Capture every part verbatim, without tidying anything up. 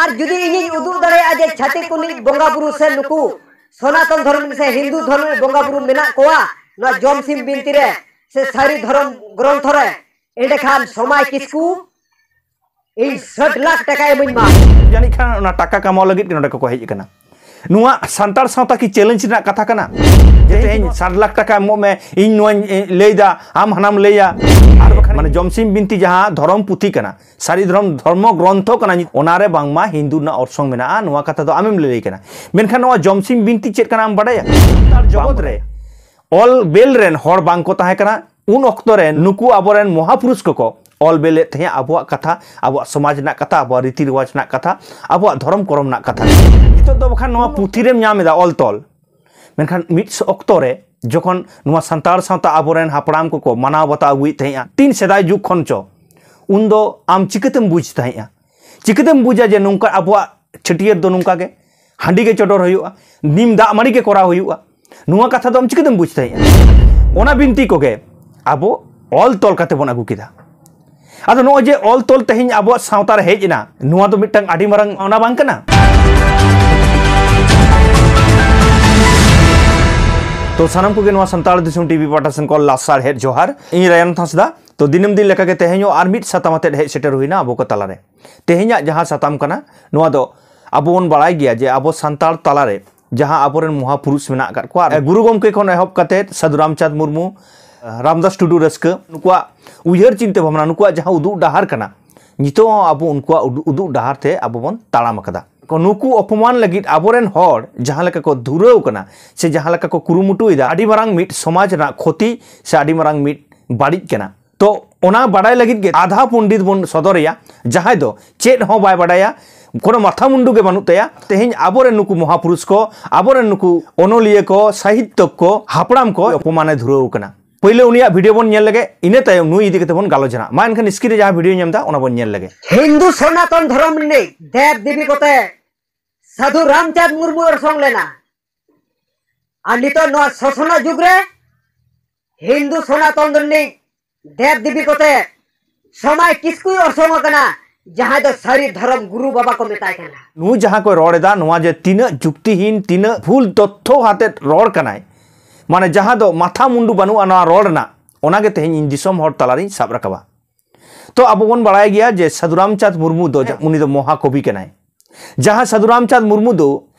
ᱟᱨ ᱡᱩᱫᱤ ᱤᱧᱤᱧ ᱩᱫᱩᱜ ᱫᱟᱲᱮᱭᱟᱜᱼᱟ ᱡᱮ ᱪᱷᱟᱹᱛᱤᱠ ᱠᱚ ᱱᱤᱡ ᱵᱚᱸᱜᱟ ᱵᱩᱨᱩ ᱥᱮ ᱱᱩᱠᱩ ᱥᱚᱱᱟᱛᱚᱱ ᱫᱷᱚᱨᱚᱢ ᱥᱮ ᱦᱤᱱᱫᱩ ᱫᱷᱚᱨᱚᱢ ᱨᱮ ᱵᱚᱸᱜᱟ ᱵᱩᱨᱩ ᱢᱮᱱᱟᱜ ᱠᱚᱣᱟ ᱱᱚᱣᱟ ᱡᱚᱢᱥᱤᱢ ᱵᱤᱱᱛᱤ ᱨᱮ ᱥᱮ ᱥᱟᱹᱨᱤ ᱫᱷᱚᱨᱚᱢ ᱜᱨᱚᱱᱛᱷᱚ ᱨᱮ, ᱮᱸᱰᱮᱠᱷᱟᱱ ᱥᱚᱢᱟᱭ ᱠᱤᱥᱠᱩ ᱤᱧ ᱥᱟᱴ ᱞᱟᱠᱷ ᱴᱟᱠᱟ ᱮᱢᱟᱹᱧ ᱢᱟ᱾ ᱡᱟᱹᱱᱤᱡ ᱠᱷᱟᱱ ᱚᱱᱟ ᱴᱟᱠᱟ ᱠᱟᱢᱟᱣ ᱞᱟᱹᱜᱤᱫ ᱜᱮ ᱱᱚᱰᱮ ᱠᱚᱠᱚ ᱦᱮᱡ ᱟᱠᱟᱱᱟ᱾ ᱱᱚᱣᱟ ᱥᱟᱱᱛᱟᱲ ᱥᱟᱶᱛᱟ ᱠᱤ ᱪᱮᱞᱮᱧᱡᱽ ᱨᱮᱱᱟᱜ ᱠᱟᱛᱷᱟ ᱠᱟᱱᱟ? ᱡᱮ ᱛᱮᱦᱮᱧ ᱥᱟᱴ ᱞᱟᱠᱷ ᱴᱟᱠᱟ ᱮᱢᱚᱜ ᱢᱮ, ᱤᱧ ᱱᱚᱣᱟᱧ ᱞᱟᱹᱭᱫᱟ, ᱟᱢ ᱦᱟᱱᱟᱢ ᱞᱟᱹᱭᱟ᱾ ᱟᱨ ᱵᱟᱠᱷᱟᱱ ᱢᱟᱱᱮ ᱡᱚᱢᱥᱤᱢ ᱵᱤᱱᱛᱤ ᱡᱟᱦᱟᱸ ᱫᱷᱚᱨᱚᱢ ᱯᱩᱛᱷᱤ ᱠᱟᱱᱟ, ᱥᱟᱹᱨᱤ ᱫᱷᱚᱨᱚᱢ ᱫᱷᱚᱨᱢᱚ ᱜᱨᱚᱱᱛᱷᱚ ᱠᱟᱱᱟ, ᱚᱱᱟᱨᱮ ᱵᱟᱝᱢᱟ ᱦᱤᱱᱫᱩ ᱨᱮᱱᱟᱜ ᱚᱨᱥᱚᱝ ᱢᱮᱱᱟᱜᱼᱟ, ᱱᱚᱣᱟ ᱠᱟᱛᱷᱟ ᱫᱚ ᱟᱢᱮᱢ ᱞᱟᱹᱭ ᱠᱟᱱᱟ᱾ ᱢᱮᱱᱠᱷᱟᱱ ᱱᱚᱣᱟ ᱡᱚᱢᱥᱤᱢ ᱵᱤᱱᱛᱤ ᱪᱮᱫ ᱠᱟᱱᱟ ᱟᱢ ᱵᱟᱰᱟᱭᱟ? ᱥᱟᱱᱛᱟᱲ ᱡᱚᱜᱚᱛ ᱨᱮ ᱚᱞ ᱵᱮᱞ ᱨᱮᱱ ᱦᱚᱲ ᱵᱟᱝ ᱠᱚ ᱛᱟᱦᱮᱸ ᱠᱟᱱᱟ᱾ ᱩᱱ ᱚᱠᱛᱚ ᱨᱮ ᱱᱩᱠᱩ ᱟᱵᱚᱨᱮᱱ ᱢᱚᱦᱟᱯᱩᱨᱩᱥ ᱠᱚᱠᱚ ᱚᱞ ᱵᱮᱞᱮᱫ ᱛᱟᱦᱮᱸᱫ ᱟᱵᱚᱣᱟᱜ ᱠᱟᱛᱷᱟ, ᱟᱵᱚᱣᱟᱜ ᱥᱚᱢᱟᱡᱽ ᱨᱮᱱᱟᱜ ᱠᱟᱛᱷᱟ, ᱟᱵᱚᱣᱟᱜ ᱨᱤᱛᱤ ᱨᱮᱣᱟᱡᱽ ᱨᱮᱱᱟᱜ ᱠᱟᱛᱷᱟ, ᱟᱵᱚᱣᱟᱜ ᱫᱷᱚᱨᱚᱢ ᱠᱚᱨᱚᱢ ᱨᱮᱱᱟᱜ ᱠᱟᱛᱷᱟ᱾ ᱱᱤᱛᱚᱜ ᱫᱚ ᱵᱟᱠᱷᱟᱱ ᱱᱚᱣᱟ ᱯᱩᱛᱷᱤ ᱨᱮᱢ ᱧᱟᱢ ᱮᱫᱟ ᱚᱞ ᱛᱚᱞ, ᱢᱮᱱᱠᱷᱟᱱ ᱢᱤᱫ ᱚᱠᱛᱚ ᱨᱮ ᱡᱚᱠᱷᱚᱱ ᱱᱚᱣᱟ ᱥᱟᱱᱛᱟᱲ ᱥᱟᱶᱛᱟ ᱟᱵᱚᱨᱮᱱ ᱦᱟᱯᱲᱟᱢ ᱠᱚᱠᱚ ᱢᱟᱱᱟᱣ ᱵᱟᱛᱟᱣ ᱟᱹᱜᱩᱭᱮᱫ ᱛᱟᱦᱮᱸᱫᱼᱟ, ᱛᱤᱱ ᱥᱮᱫᱟᱭ ᱡᱩᱜᱽ ᱠᱷᱚᱱ ᱪᱚ, ᱩᱱᱫᱚ ᱟᱢ ᱪᱤᱠᱟᱹᱛᱮᱢ ᱵᱩᱡᱽ ᱛᱟᱦᱮᱸᱫᱼᱟ? ᱪᱤᱠᱟᱹᱛᱮᱢ ᱵᱩᱡᱟ ᱡᱮ ᱱᱚᱝᱠᱟ ᱟᱵᱚᱣᱟᱜ ᱪᱷᱟᱹᱴᱭᱟᱹᱨ ᱫᱚ ᱱᱚᱝᱠᱟ ᱜᱮ ᱦᱟᱺᱰᱤ ᱜᱮ ᱪᱚᱰᱚᱨ ᱦᱩᱭᱩᱜᱼᱟ, ᱱᱤᱢ ᱫᱟᱜ ᱢᱟᱹᱲᱤ ᱜᱮ ᱠᱚᱨᱟᱣ ᱦᱩᱭᱩᱜᱼᱟ? ᱱᱚᱣᱟ ᱠᱟᱛᱷᱟ ᱫᱚ ᱟᱢ ᱪᱤᱠᱟᱹᱛᱮᱢ ᱵᱩᱡᱽ ᱛᱟᱦᱮᱸᱫᱼᱟ? ᱚᱱᱟ ᱵᱤᱱᱛᱤ ᱠᱚᱜᱮ ᱟᱵᱚ ᱚᱞ ᱛᱚᱞ ᱠᱟᱛᱮ ᱵᱚᱱ ᱟᱹᱜᱩ ᱠᱮᱫᱟ᱾ ᱟᱫᱚ ᱱᱚᱜᱼᱚᱭ ᱡᱮ ᱚᱞ ᱛᱚᱞ ᱛᱮᱦᱮᱧ ᱟᱵᱚᱣᱟᱜ ᱥᱟᱶᱛᱟ ᱨᱮ ᱦᱮᱡ ᱮᱱᱟ, ᱱᱚᱣᱟ ᱫᱚ ᱢᱤᱫᱴᱟᱝ ᱟᱹᱰᱤ ᱢᱟᱨᱟᱝ ᱚᱱᱟ ᱵᱟᱝ ᱠᱟᱱᱟ? ᱛᱚ ᱥᱟᱱᱟᱢ ᱠᱚᱜᱮ ᱱᱚᱣᱟ ᱥᱟᱱᱛᱟᱲ ᱫᱤᱥᱚᱢ ᱴᱤᱵᱷᱤ ᱯᱟᱦᱴᱟ ᱥᱮᱱ ᱠᱷᱚᱱ ᱞᱟᱥᱟᱲ ᱦᱮᱫ ᱡᱚᱦᱟᱨ᱾ ᱤᱧ ᱨᱟᱭᱟᱱ ᱦᱟᱸᱥᱫᱟ᱾ ᱛᱚ ᱫᱤᱱᱟᱹᱢ ᱫᱤᱱ ᱞᱮᱠᱟᱜᱮ ᱛᱮᱦᱮᱧ ᱦᱚᱸ ᱟᱨ ᱢᱤᱫ ᱥᱟᱛᱟᱢ ᱟᱛᱮᱫ ᱦᱮᱡ ᱥᱮᱴᱮᱨ ᱦᱩᱭᱱᱟ ᱟᱵᱚ ᱠᱚ ᱛᱟᱞᱟᱨᱮ᱾ ᱛᱮᱦᱮᱧᱟᱜ ᱡᱟᱦᱟᱸ ᱥᱟᱛᱟᱢ ᱠᱟᱱᱟ, ᱱᱚᱣᱟ ᱫᱚ ᱟᱵᱚ ᱵᱚᱱ ᱵᱟᱲᱟᱭ ᱜᱮᱭᱟ ᱡᱮ ᱟᱵᱚ ᱥᱟᱱᱛᱟᱲ ᱛᱟᱞᱟᱨᱮ ᱡᱟᱦᱟᱸ ᱟᱵᱚᱨᱮᱱ ᱢᱚᱦᱟᱯᱩᱨᱩᱥ ᱢᱮᱱᱟᱜ ᱟᱠᱟᱫ ᱠᱚᱣᱟ, ᱜᱩᱨᱩ ᱜᱚᱢᱠᱮ ᱠᱷᱚᱱ ᱮᱦᱚᱵ ᱠᱟᱛᱮᱫ ᱥᱟᱹᱫᱷᱩ ᱨᱟᱢᱪᱟᱸᱫᱽ ᱢᱩᱨᱢᱩ, ᱨᱟᱢᱫᱟᱥ ᱴᱩᱰᱩ ᱨᱟᱹᱥᱠᱟᱹ, ᱱᱩᱠᱩᱣᱟᱜ ᱩᱭᱦᱟᱹᱨ ᱪᱤᱱᱛᱟᱹ ᱵᱷᱟᱵᱽᱱᱟ, ᱱᱩᱠᱩᱣᱟᱜ ᱡᱟᱦᱟᱸ ᱩᱫᱩᱜ ᱰᱟᱦᱟᱨ ᱠᱟᱱᱟ, ᱱᱤᱛᱚᱜ ᱦᱚᱸ ᱟᱵᱚ ᱩᱱᱠᱩᱣᱟᱜ ᱩᱫᱩᱜ, ᱩᱫᱩᱜ ᱰᱟᱦᱟᱨ ᱛᱮ ᱟᱵᱚ ᱵᱚᱱ ᱛᱟᱲᱟᱢ ᱟᱠᱟᱫᱟ᱾ ᱱᱩᱠᱩ ᱚᱯᱚᱢᱟᱱ ᱞᱟᱹᱜᱤᱫ ᱟᱵᱚᱨᱮᱱ ᱦᱚᱲ ᱡᱟᱦᱟᱸ ᱞᱮᱠᱟ ᱠᱚ ᱫᱷᱩᱨᱟᱹᱣ ᱠᱟᱱᱟ ᱥᱮ ᱡᱟᱦᱟᱸ ᱞᱮᱠᱟ ᱠᱚ ᱠᱩᱨᱩᱢᱩᱴᱩᱭᱮᱫᱟ, ᱟᱹᱰᱤ ᱢᱟᱨᱟᱝ ᱢᱤᱫ ᱥᱚᱢᱟᱡᱽ ᱨᱮᱱᱟᱜ ᱠᱷᱚᱛᱤ ᱥᱮ ᱟᱹᱰᱤ ᱢᱟᱨᱟᱝ ᱢᱤᱫ ᱵᱟᱹᱲᱤᱡ ᱠᱟᱱᱟ᱾ ᱛᱚ ᱚᱱᱟ ᱵᱟᱰᱟᱭ ᱞᱟᱹᱜᱤᱫ ᱜᱮ ᱟᱫᱷᱟ ᱯᱚᱱᱰᱤᱛ ᱵᱚᱱ ᱥᱚᱫᱚᱨᱮᱭᱟ, ᱡᱟᱦᱟᱸᱭ ᱫᱚ ᱪᱮᱫ ᱦᱚᱸ ᱵᱟᱭ ᱵᱟᱰᱟᱭᱟ, ᱠᱳᱱᱳ ᱢᱟᱛᱷᱟ ᱢᱩᱱᱰᱩ ᱜᱮ ᱵᱟᱹᱱᱩᱜ ᱛᱟᱭᱟ᱾ ᱛᱮᱦᱮᱧ ᱟᱵᱚᱨᱮᱱ ᱱᱩᱠᱩ ᱢᱚᱦᱟᱯᱩᱨᱩᱥ ᱠᱚ, ᱟᱵᱚᱨᱮᱱ ᱱᱩᱠᱩ ᱚᱱᱚᱞᱤᱭᱟᱹ ᱠᱚ, ᱥᱟᱦᱤᱛᱭᱚ ᱠᱚ ᱚᱯᱚᱢᱟᱱᱮ ᱫᱷᱩᱨᱟᱹᱣ ᱠᱟᱱᱟ᱾ ᱯᱳᱭᱞᱳ ᱩᱱᱤᱭᱟᱜ ᱵᱷᱤᱰᱤᱭᱳ ᱵᱚᱱ ᱧᱮᱞ ᱞᱮᱜᱮ, ᱤᱱᱟᱹ ᱛᱟᱭᱚᱢ ᱱᱩᱭ ᱤᱫᱤ ᱠᱟᱛᱮ ᱵᱚᱱ ᱜᱟᱞᱚᱪ ᱡᱚᱱᱟᱜ᱾ ᱢᱟ ᱮᱱᱠᱷᱟᱱ ᱥᱠᱨᱤᱱ ᱨᱮ ᱡᱟᱦᱟᱸ ᱵᱷᱤᱰᱤᱭᱳ ᱧᱮᱞ ᱮᱫᱟ, ᱚᱱᱟ ᱵᱚᱱ ᱧᱮᱞ ᱞᱮᱜᱮ᱾ ᱦᱤᱱᱫᱩ ᱥᱚᱱᱟᱛᱚᱱ ᱫᱷᱚᱨᱚᱢ ᱨᱤᱱᱤᱡ ᱫᱮᱵ ᱫᱮᱵᱤ ᱠᱚᱛᱮ ᱥᱟᱹᱫᱷᱩ ᱨᱟᱢᱪᱟᱸᱫᱽ ᱢᱩᱨᱢᱩ ᱚᱨᱥᱚᱝ ᱞᱮᱱᱟ᱾ ᱟᱨ ᱱᱤᱛᱚᱜ ᱱᱚᱣᱟ ᱥᱚᱥᱱᱚᱜ ᱡᱩᱜᱽ ᱨᱮ ᱦᱤᱱᱫᱩ ᱥᱚᱱᱟᱛᱚᱱ ᱨᱤᱱᱤᱡ ᱫᱮᱵ ᱫᱮᱵᱤ ᱠᱚᱛᱮ ᱥᱚᱢᱟᱭ ᱠᱤᱥᱠᱩᱭ ᱚᱨᱥᱚᱝ ᱟᱠᱟᱱᱟ᱾ ᱡᱟᱦᱟᱸᱭ ᱫᱚ ᱥᱟᱹᱨᱤ ᱫᱷᱚᱨᱚᱢ ᱜᱩᱨᱩ ᱵᱟᱵᱟ ᱠᱚ ᱢᱮᱛᱟᱭ ᱠᱟᱱᱟ᱾ ᱱᱩᱭ ᱡᱟᱦᱟᱸ ᱠᱚᱭ ᱨᱚᱲ ᱮᱫᱟ, ᱱᱚᱣᱟ ᱡᱮ ᱛᱤᱱᱟᱹᱜ ᱡᱩᱠᱛᱤᱦᱤᱱ, ᱛᱤᱱᱟᱹᱜ ᱵᱷᱩᱞ ᱛᱚᱛᱛᱷᱚ ᱟᱛᱮᱫ ᱨᱚᱲ ᱠᱟᱱᱟᱭ, ᱢᱟᱱᱮ ᱡᱟᱦᱟᱸ ᱫᱚ ᱢᱟᱛᱷᱟ ᱢᱩᱱᱰᱩ ᱵᱟᱹᱱᱩᱜᱼᱟ ᱱᱚᱣᱟ ᱨᱚᱲ ᱨᱮᱱᱟᱜ, ᱚᱱᱟᱜᱮ ᱛᱮᱦᱮᱧ ᱤᱧ ᱫᱤᱥᱚᱢ ᱦᱚᱲ ᱛᱟᱞᱟᱨᱤᱧ ᱥᱟᱵ ᱨᱟᱠᱟᱵᱟ᱾ ᱛᱚ ᱟᱵᱚ ᱵᱚᱱ ᱵᱟᱲᱟᱭ ᱜᱮᱭᱟ ᱡᱮ ᱥᱟᱹᱫᱷᱩ ᱨᱟᱢᱪᱟᱸᱫᱽ ᱢᱩᱨᱢᱩ ᱫᱚ ᱡᱟ-, ᱩᱱᱤ ᱫᱚ ᱢᱚᱦᱟ ᱠᱚᱵᱤ ᱠᱟᱱᱟᱭ᱾ ᱡᱟᱦᱟᱸ ᱥᱟᱹᱫᱷᱩ ᱨᱟᱢᱪᱟᱸᱫᱽ ᱢᱩᱨᱢᱩ ᱫᱚ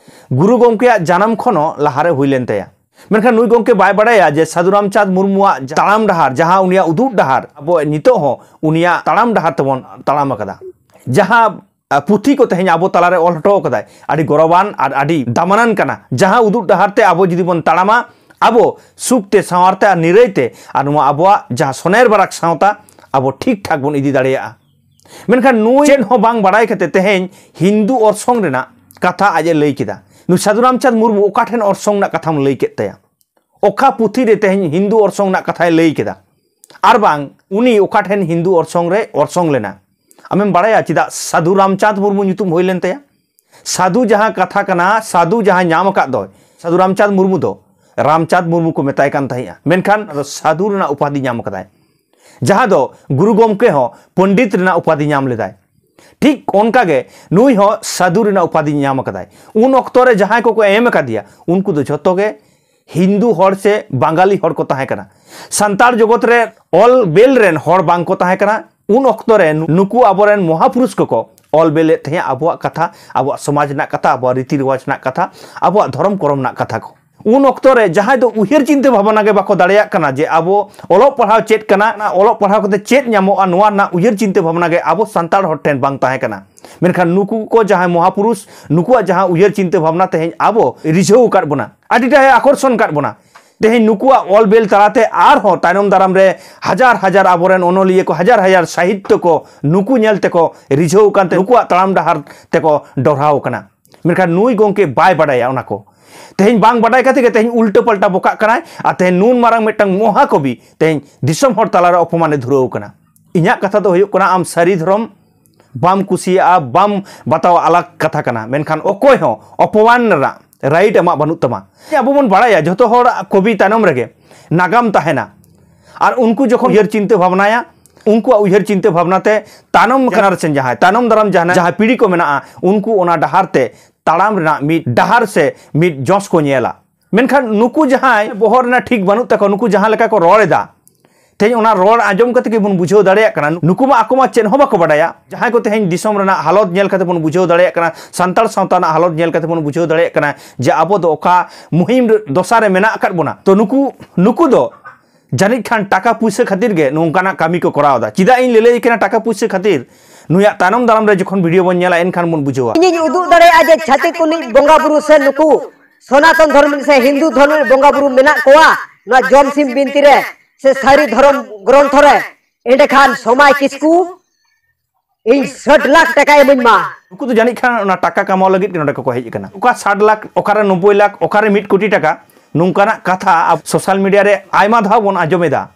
ᱜᱩᱨᱩ ᱜᱚᱢᱠᱮᱭᱟᱜ ᱡᱟᱱᱟᱢ ᱠᱷᱚᱱ ᱦᱚᱸ ᱞᱟᱦᱟᱨᱮ ᱦᱩᱭ ᱞᱮᱱ ᱛᱟᱭᱟ᱾ ᱢᱮᱱᱠᱷᱟᱱ ᱱᱩᱭ ᱜᱚᱢᱠᱮ ᱵᱟᱭ ᱵᱟᱲᱟᱭᱟ ᱡᱮ ᱥᱟᱹᱫᱷᱩ ᱨᱟᱢᱪᱟᱸᱫᱽ ᱢᱩᱨᱢᱩᱣᱟᱜ ᱛᱟᱲᱟᱢ ᱰᱟᱦᱟᱨ, ᱡᱟᱦᱟᱸ ᱩᱱᱤᱭᱟᱜ ᱩᱫᱩᱜ ᱰᱟᱦᱟᱨ, ᱟᱵᱚ ᱱᱤᱛᱚᱜ ᱦᱚᱸ ᱩᱱᱤᱭᱟᱜ ᱛᱟᱲᱟᱢ ᱰᱟᱦᱟᱨ ᱛᱮᱵᱚᱱ ᱛᱟᱲᱟᱢ ᱟᱠᱟᱫᱟ᱾ ᱡᱟᱦᱟᱸ ᱟ, ᱯᱩᱛᱷᱤ ᱠᱚ ᱛᱮᱦᱮᱧ ᱟᱵᱚ ᱛᱟᱞᱟᱨᱮ ᱚᱞ ᱦᱚᱴᱚ ᱠᱟᱫᱟᱭ, ᱟᱹᱰᱤ ᱜᱚᱨᱚᱵᱟᱱ ᱟᱨ ᱟᱹᱰᱤ ᱫᱟᱢᱟᱱᱟᱱ ᱠᱟᱱᱟ᱾ ᱡᱟᱦᱟᱸ ᱩᱫᱩᱜ ᱰᱟᱦᱟᱨ ᱛᱮ ᱟᱵᱚ ᱡᱩᱫᱤ ᱵᱚᱱ ᱛᱟᱲᱟᱢᱟ, ᱟᱵᱚ ᱥᱩᱠ ᱛᱮ, ᱥᱟᱶᱟᱨ ᱛᱮ ᱟᱨ ᱱᱤᱨᱟᱹᱭ ᱛᱮ ᱟᱨ ᱱᱚᱣᱟ ᱟᱵᱚᱣᱟᱜ ᱡᱟᱦᱟᱸ ᱥᱚᱱᱮᱨ ᱵᱟᱨᱟᱠ ᱥᱟᱶᱛᱟ ᱟᱵᱚ ᱴᱷᱤᱠ ᱴᱷᱟᱠ ᱵᱚᱱ ᱤᱫᱤ ᱫᱟᱲᱮᱭᱟᱜᱼᱟ᱾ ᱢᱮᱱᱠᱷᱟᱱ ᱱᱩᱭ ᱪᱮᱫ ᱦᱚᱸ ᱵᱟᱝ ᱵᱟᱲᱟᱭ ᱠᱟᱛᱮ ᱛᱮᱦᱮᱧ ᱦᱤᱱᱫᱩ ᱚᱨᱥᱚᱝ ᱨᱮᱱᱟᱜ ᱠᱟᱛᱷᱟ ᱟᱡ ᱮ ᱞᱟᱹᱭ ᱠᱮᱫᱟ᱾ ᱱᱩᱭ ᱥᱟᱹᱫᱷᱩ ᱨᱟᱢᱪᱟᱸᱫᱽ ᱢᱩᱨᱢᱩ ᱚᱠᱟ ᱴᱷᱮᱱ ᱚᱨᱥᱚᱝ ᱨᱮᱱᱟᱜ ᱠᱟᱛᱷᱟᱢ ᱞᱟᱹᱭ ᱠᱮᱫ ᱛᱟᱭᱟ? ᱚᱠᱟ ᱯᱩᱛᱷᱤ ᱨᱮ ᱛᱮᱦᱮᱧ ᱦᱤᱱᱫᱩ ᱚᱨᱥᱚᱝ ᱨᱮᱱᱟᱜ ᱠᱟᱛᱷᱟᱭ ᱞᱟᱹᱭ ᱠᱮᱫᱟ? ᱟᱨ ᱵᱟᱝ ᱩᱱᱤ ᱚᱠᱟ ᱴᱷᱮᱱ ᱦᱤᱱᱫᱩ ᱚᱨᱥᱚᱝ ᱨᱮ ᱚᱨᱥᱚᱝ ᱞᱮᱱᱟ? ᱟᱢᱮᱢ ᱵᱟᱲᱟᱭᱟ ᱪᱮᱫᱟᱜ ᱥᱟᱹᱫᱷᱩ ᱨᱟᱢᱪᱟᱸᱫᱽ ᱢᱩᱨᱢᱩ ᱧᱩᱛᱩᱢ ᱦᱩᱭ ᱞᱮᱱ ᱛᱟᱭᱟ? ᱥᱟᱹᱫᱷᱩ ᱡᱟᱦᱟᱸ ᱠᱟᱛᱷᱟ ᱠᱟᱱᱟ, ᱥᱟᱹᱫᱷᱩ ᱡᱟᱦᱟᱸ ᱧᱟᱢ ᱟᱠᱟᱫ ᱫᱚᱭ, ᱥᱟᱹᱫᱷᱩ ᱨᱟᱢᱪᱟᱸᱫᱽ ᱢᱩᱨᱢᱩ ᱫᱚ ᱨᱟᱢᱪᱟᱸᱫᱽ ᱢᱩᱨᱢᱩ ᱠᱚ ᱢᱮᱛᱟᱭ ᱠᱟᱱ ᱛᱟᱦᱮᱸᱫᱼᱟ, ᱢᱮᱱᱠᱷᱟᱱ ᱟᱫᱚ ᱥᱟᱹᱫᱷᱩ ᱨᱮᱱᱟᱜ ᱩᱯᱟᱫᱷᱤ ᱧᱟᱢ ᱟᱠᱟᱫᱟᱭ, ᱡᱟᱦᱟᱸ ᱫᱚ ᱜᱩᱨᱩ ᱜᱚᱢᱠᱮ ᱦᱚᱸ ᱯᱚᱱᱰᱤᱛ ᱨᱮᱱᱟᱜ ᱩᱯᱟᱫᱷᱤ ᱧᱟᱢ ᱞᱮᱫᱟᱭ᱾ ᱴᱷᱤᱠ ᱚᱱᱠᱟᱜᱮ ᱱᱩᱭ ᱦᱚᱸ ᱥᱟᱹᱫᱷᱩ ᱨᱮᱱᱟᱜ ᱩᱯᱟᱫᱷᱤ ᱧᱟᱢ ᱟᱠᱟᱫᱟᱭ᱾ ᱩᱱ ᱚᱠᱛᱚ ᱨᱮ ᱡᱟᱦᱟᱸᱭ ᱠᱚᱠᱚ ᱮᱢ ᱟᱠᱟᱫᱮᱭᱟ, ᱩᱱᱠᱩ ᱫᱚ ᱡᱷᱚᱛᱚ ᱜᱮ ᱦᱤᱱᱫᱩ ᱦᱚᱲ ᱥᱮ ᱵᱟᱝᱜᱟᱞᱤ ᱦᱚᱲ ᱠᱚ ᱛᱟᱦᱮᱸ ᱠᱟᱱᱟ᱾ ᱥᱟᱱᱛᱟᱲ ᱡᱚᱜᱚᱛ ᱨᱮ ᱚᱞ ᱵᱮᱞ ᱨᱮᱱ ᱦᱚᱲ ᱵᱟᱝ ᱠᱚ ᱛᱟᱦᱮᱸ ᱠᱟᱱᱟ᱾ ᱩᱱ ᱚᱠᱛᱚ ᱨᱮ ᱱᱩᱠᱩ ᱟᱵᱚᱨᱮᱱ ᱢᱚᱦᱟᱯᱩᱨᱩᱥ ᱠᱚᱠᱚ ᱚᱞ ᱵᱮᱞᱮᱫ ᱛᱟᱦᱮᱸᱫ ᱟᱵᱚᱣᱟᱜ ᱠᱟᱛᱷᱟ, ᱟᱵᱚᱣᱟᱜ ᱥᱚᱢᱟᱡᱽ ᱨᱮᱱᱟᱜ ᱠᱟᱛᱷᱟ, ᱟᱵᱚᱣᱟᱜ ᱨᱤᱛᱤ ᱨᱮᱣᱟᱡᱽ ᱨᱮᱱᱟᱜ ᱠᱟᱛᱷᱟ, ᱟᱵᱚᱣᱟᱜ ᱫᱷᱚᱨᱚᱢ ᱠᱚᱨᱚᱢ ᱨᱮᱱᱟᱜ ᱠᱟᱛᱷᱟ ᱠᱚ᱾ ᱩᱱ ᱚᱠᱛᱚ ᱨᱮ ᱡᱟᱦᱟᱸᱭ ᱫᱚ ᱩᱭᱦᱟᱹᱨ ᱪᱤᱱᱛᱟᱹ ᱵᱷᱟᱵᱽᱱᱟ ᱜᱮ ᱵᱟᱠᱚ ᱫᱟᱲᱮᱭᱟᱜ ᱠᱟᱱᱟ ᱡᱮ ᱟᱵᱚ ᱚᱞᱚᱜ ᱯᱟᱲᱦᱟᱣ ᱪᱮᱫ ᱠᱟᱱᱟ, ᱚᱱᱟ ᱚᱞᱚᱜ ᱯᱟᱲᱦᱟᱣ ᱠᱟᱛᱮ ᱪᱮᱫ ᱧᱟᱢᱚᱜᱼᱟ, ᱱᱚᱣᱟ ᱨᱮᱱᱟᱜ ᱩᱭᱦᱟᱹᱨ ᱪᱤᱱᱛᱟᱹ ᱵᱷᱟᱵᱽᱱᱟ ᱜᱮ ᱟᱵᱚ ᱥᱟᱱᱛᱟᱲ ᱦᱚᱲ ᱴᱷᱮᱱ ᱵᱟᱝ ᱛᱟᱦᱮᱸ ᱠᱟᱱᱟ᱾ ᱢᱮᱱᱠᱷᱟᱱ ᱱᱩᱠᱩ ᱠᱚ ᱡᱟᱦᱟᱸᱭ ᱢᱚᱦᱟᱯᱩᱨᱩᱥ, ᱱᱩᱠᱩᱣᱟᱜ ᱡᱟᱦᱟᱸ ᱩᱭᱦᱟᱹᱨ ᱪᱤᱱᱛᱟᱹ ᱵᱷᱟᱵᱽᱱᱟ ᱛᱮᱦᱮᱧ ᱟᱵᱚ ᱨᱤᱡᱷᱟᱹᱣ ᱟᱠᱟᱫ ᱵᱚᱱᱟ, ᱟᱹᱰᱤᱴᱟᱭ ᱟᱠᱚᱨᱥᱚᱱ ᱟᱠᱟᱫ ᱵᱚᱱᱟ᱾ ᱛᱮᱦᱮᱧ ᱱᱩᱠᱩᱣᱟᱜ ᱚᱞ ᱵᱮᱞ ᱛᱟᱞᱟᱛᱮ ᱟᱨᱦᱚᱸ ᱛᱟᱭᱱᱚᱢ ᱫᱟᱨᱟᱢ ᱨᱮ ᱦᱟᱡᱟᱨ ᱦᱟᱡᱟᱨ ᱟᱵᱚᱨᱮᱱ ᱚᱱᱚᱞᱤᱭᱟᱹ ᱠᱚ, ᱦᱟᱡᱟᱨ ᱦᱟᱡᱟᱨ ᱥᱟᱦᱤᱛᱭᱚ ᱠᱚ ᱱᱩᱠᱩ ᱧᱮᱞ ᱛᱮᱠᱚ ᱨᱤᱡᱷᱟᱹᱣ ᱟᱠᱟᱱ ᱛᱮ ᱱᱩᱠᱩᱣᱟᱜ ᱛᱟᱲᱟᱢ ᱰᱟᱦᱟᱨ ᱛᱮᱠᱚ ᱰᱚᱨᱦᱟᱣ ᱟᱠᱟᱱᱟ᱾ ᱢᱮᱱᱠᱷᱟᱱ ᱱᱩᱭ ᱜᱚᱢᱠᱮ ᱵᱟᱭ ᱵᱟᱰᱟᱭᱟ ᱚᱱᱟ ᱠᱚ᱾ ᱛᱮᱦᱮᱧ ᱵᱟᱝ ᱵᱟᱰᱟᱭ ᱠᱟᱛᱮ ᱜᱮ ᱛᱮᱦᱮᱧ ᱩᱞᱴᱟᱹ ᱯᱟᱞᱴᱟ ᱵᱚᱠᱟᱜ ᱠᱟᱱᱟᱭ᱾ ᱟᱨ ᱛᱮᱦᱮᱧ ᱱᱩᱱ ᱢᱟᱨᱟᱝ ᱢᱤᱫᱴᱟᱝ ᱢᱚᱦᱟᱠᱚᱵᱤ ᱛᱮᱦᱮᱧ ᱫᱤᱥᱚᱢ ᱦᱚᱲ ᱛᱟᱞᱟᱨᱮ ᱚᱯᱚᱢᱟᱱᱮ ᱫᱷᱩᱨᱟᱹᱣ ᱠᱟᱱᱟ᱾ ᱤᱧᱟᱹᱜ ᱠᱟᱛᱷᱟ ᱫᱚ ᱦᱩᱭᱩᱜ ᱠᱟᱱᱟ, ᱟᱢ ᱥᱟᱹᱨᱤ ᱫᱷᱚᱨᱚᱢ ᱵᱟᱢ ᱠᱩᱥᱤᱭᱟᱜᱼᱟ, ᱵᱟᱢ ᱵᱟᱛᱟᱣᱟ, ᱟᱞᱟᱜᱽ ᱠᱟᱛᱷᱟ ᱠᱟᱱᱟ, ᱢᱮᱱᱠᱷᱟᱱ ᱚᱠᱚᱭ ᱦᱚᱸ ᱚᱯᱚᱢᱟᱱ ᱨᱮᱱᱟᱜ ᱨᱟᱭᱤᱴ ᱟᱢᱟᱜ ᱵᱟᱹᱱᱩᱜ ᱛᱟᱢᱟ᱾ ᱟᱵᱚ ᱵᱚᱱ ᱵᱟᱲᱟᱭᱟ ᱡᱷᱚᱛᱚ ᱦᱚᱲ ᱠᱚᱵᱤ ᱛᱟᱭᱱᱚᱢ ᱨᱮᱜᱮ ᱱᱟᱜᱟᱢ ᱛᱟᱦᱮᱱᱟ᱾ ᱟᱨ ᱩᱱᱠᱩ ᱡᱚᱠᱷᱚᱱ ᱩᱭᱦᱟᱹᱨ ᱪᱤᱱᱛᱟᱹ ᱵᱷᱟᱵᱽᱱᱟᱭᱟ, ᱩᱱᱠᱩᱣᱟᱜ ᱩᱭᱦᱟᱹᱨ ᱪᱤᱱᱛᱟᱹ ᱵᱷᱟᱵᱽᱱᱟ ᱛᱮ ᱛᱟᱭᱱᱚᱢ generation ᱡᱟᱦᱟᱸᱭ, ᱛᱟᱭᱱᱚᱢ ᱫᱟᱨᱟᱢ ᱡᱟᱦᱟᱸ, ᱡᱟᱦᱟᱸ ᱯᱤᱲᱦᱤ ᱠᱚ ᱢᱮᱱᱟᱜᱼᱟ, ᱩᱱᱠᱩ ᱚᱱᱟ ᱰᱟᱦᱟᱨ ᱛᱮ ᱛᱟᱲᱟᱢ ᱨᱮᱱᱟᱜ ᱢᱤᱫ ᱰᱟᱦᱟᱨ ᱥᱮ ᱢᱤᱫ ᱡᱚᱥ ᱠᱚ ᱧᱮᱞᱟ᱾ ᱢᱮᱱᱠᱷᱟᱱ ᱱᱩᱠᱩ ᱡᱟᱦᱟᱸᱭ ᱵᱚᱦᱚᱜ ᱨᱮᱱᱟᱜ ᱴᱷᱤᱠ ᱵᱟᱹᱱᱩᱜ ᱛᱟᱠᱚᱣᱟ, ᱱᱩᱠᱩ ᱡᱟᱦᱟᱸ ᱞᱮᱠᱟ ᱠᱚ ᱨᱚᱲ ᱮᱫᱟ, ᱛᱮᱦᱮᱧ ᱚᱱᱟ ᱨᱚᱲ ᱟᱸᱡᱚᱢ ᱠᱟᱛᱮ ᱜᱮᱵᱚᱱ ᱵᱩᱡᱷᱟᱹᱣ ᱫᱟᱲᱮᱭᱟᱜ ᱠᱟᱱᱟ, ᱱᱩᱠᱩ ᱢᱟ ᱟᱠᱚ ᱢᱟ ᱪᱮᱫ ᱦᱚᱸ ᱵᱟᱠᱚ ᱵᱟᱰᱟᱭᱟ᱾ ᱡᱟᱦᱟᱸᱭ ᱠᱚ ᱛᱮᱦᱮᱧ ᱫᱤᱥᱚᱢ ᱨᱮᱱᱟᱜ ᱦᱟᱞᱚᱛ ᱧᱮᱞ ᱠᱟᱛᱮ ᱵᱚᱱ ᱵᱩᱡᱷᱟᱹᱣ ᱫᱟᱲᱮᱭᱟᱜ ᱠᱟᱱᱟ, ᱥᱟᱱᱛᱟᱲ ᱥᱟᱶᱛᱟ ᱨᱮᱱᱟᱜ ᱦᱟᱞᱚᱛ ᱧᱮᱞ ᱠᱟᱛᱮ ᱵᱚᱱ ᱵᱩᱡᱷᱟᱹᱣ ᱫᱟᱲᱮᱭᱟᱜ ᱠᱟᱱᱟ ᱡᱮ ᱟᱵᱚ ᱫᱚ ᱚᱠᱟ ᱢᱩᱦᱤᱢ ᱨᱮ, ᱫᱚᱥᱟ ᱨᱮ ᱢᱮᱱᱟᱜ ᱟᱠᱟᱫ ᱵᱚᱱᱟ᱾ ᱛᱚ ᱱᱩᱠᱩ, ᱱᱩᱠᱩ ᱫᱚ ᱡᱟᱹᱱᱤᱡ ᱠᱷᱟᱱ ᱴᱟᱠᱟ ᱯᱩᱭᱥᱟᱹ ᱠᱷᱟᱹᱛᱤᱨ ᱜᱮ ᱱᱚᱝᱠᱟᱱᱟᱜ ᱠᱟᱹᱢᱤ ᱠᱚ ᱠᱚᱨᱟᱣ ᱮᱫᱟ᱾ ᱪᱮᱫᱟᱜ ᱤᱧ ᱞᱟᱹᱞᱟᱹᱭ ᱠᱟᱱᱟ ᱴᱟᱠᱟ ᱯᱩᱭᱥᱟᱹ ᱠᱷᱟᱹᱛᱤᱨ? ᱱᱩᱭᱟᱜ ᱛᱟᱭᱱᱚᱢ ᱫᱟᱨᱟᱢ ᱨᱮ ᱡᱚᱠᱷᱚᱱ video ᱵᱚᱱ ᱧᱮᱞᱟ, ᱮᱱᱠᱷᱟᱱ ᱵᱚᱱ ᱵᱩᱡᱷᱟᱹᱣᱟ᱾ ᱤᱧᱤᱧ ᱩᱫᱩᱜ ᱫᱟᱲᱮᱭᱟᱜᱼᱟ ᱡᱮ ᱪᱷᱟᱹᱛᱤᱠ ᱠᱚ ᱱᱤᱡ ᱵᱚᱸᱜᱟ ᱵᱩᱨᱩ ᱥᱮ ᱱᱩᱠᱩ ᱥᱚᱱᱟᱛᱚᱱ ᱫᱷᱚᱨᱢᱚ ᱥᱮ ᱦᱤᱱᱫᱩ ᱫᱷᱚᱨᱢᱚ ᱨᱮ ᱵᱚᱸᱜᱟ ᱵᱩᱨᱩ ᱢᱮᱱᱟᱜ ᱠᱚᱣᱟ ᱱᱚᱣᱟ ᱡᱚᱢᱥᱤᱢ ᱵᱤᱱᱛᱤ ᱨᱮ ᱥᱮ ᱥᱟᱹᱨᱤ ᱫᱷᱚᱨᱚᱢ ᱜᱨᱚᱱᱛᱷᱚ ᱨᱮ, ᱮᱸᱰᱮᱠᱷᱟᱱ ᱥᱚᱢᱟᱭ ᱠᱤᱥᱠᱩ ᱤᱧ ᱥᱟᱴ ᱞᱟᱠᱷ ᱴᱟᱠᱟ ᱮᱢᱟᱹᱧ ᱢᱟ᱾ ᱱᱩᱠᱩ ᱫᱚ ᱡᱟᱹᱱᱤᱡ ᱠᱷᱟᱱ ᱚᱱᱟ ᱴᱟᱠᱟ ᱠᱟᱢᱟᱣ ᱞᱟᱹᱜᱤᱫ ᱜᱮ ᱱᱚᱰᱮ ᱠᱚ ᱦᱮᱡ ᱟᱠᱟᱱᱟ᱾ ᱚᱠᱟ ᱥᱟᱴ ᱞᱟᱠᱷ, ᱚᱠᱟᱨᱮ ᱱᱚᱵᱵᱳᱭ ᱞᱟᱠᱷ, ᱚᱠᱟᱨᱮ ᱢᱤᱫ ᱠᱳᱴᱤ ᱴᱟᱠᱟ, ᱱᱚᱝᱠᱟᱱᱟᱜ ᱠᱟᱛᱷᱟ ᱟᱵᱚ social media ᱨᱮ ᱟᱭᱢᱟ ᱫᱷᱟᱣ ᱵᱚᱱ ᱟᱸᱡᱚᱢ ᱮᱫᱟ᱾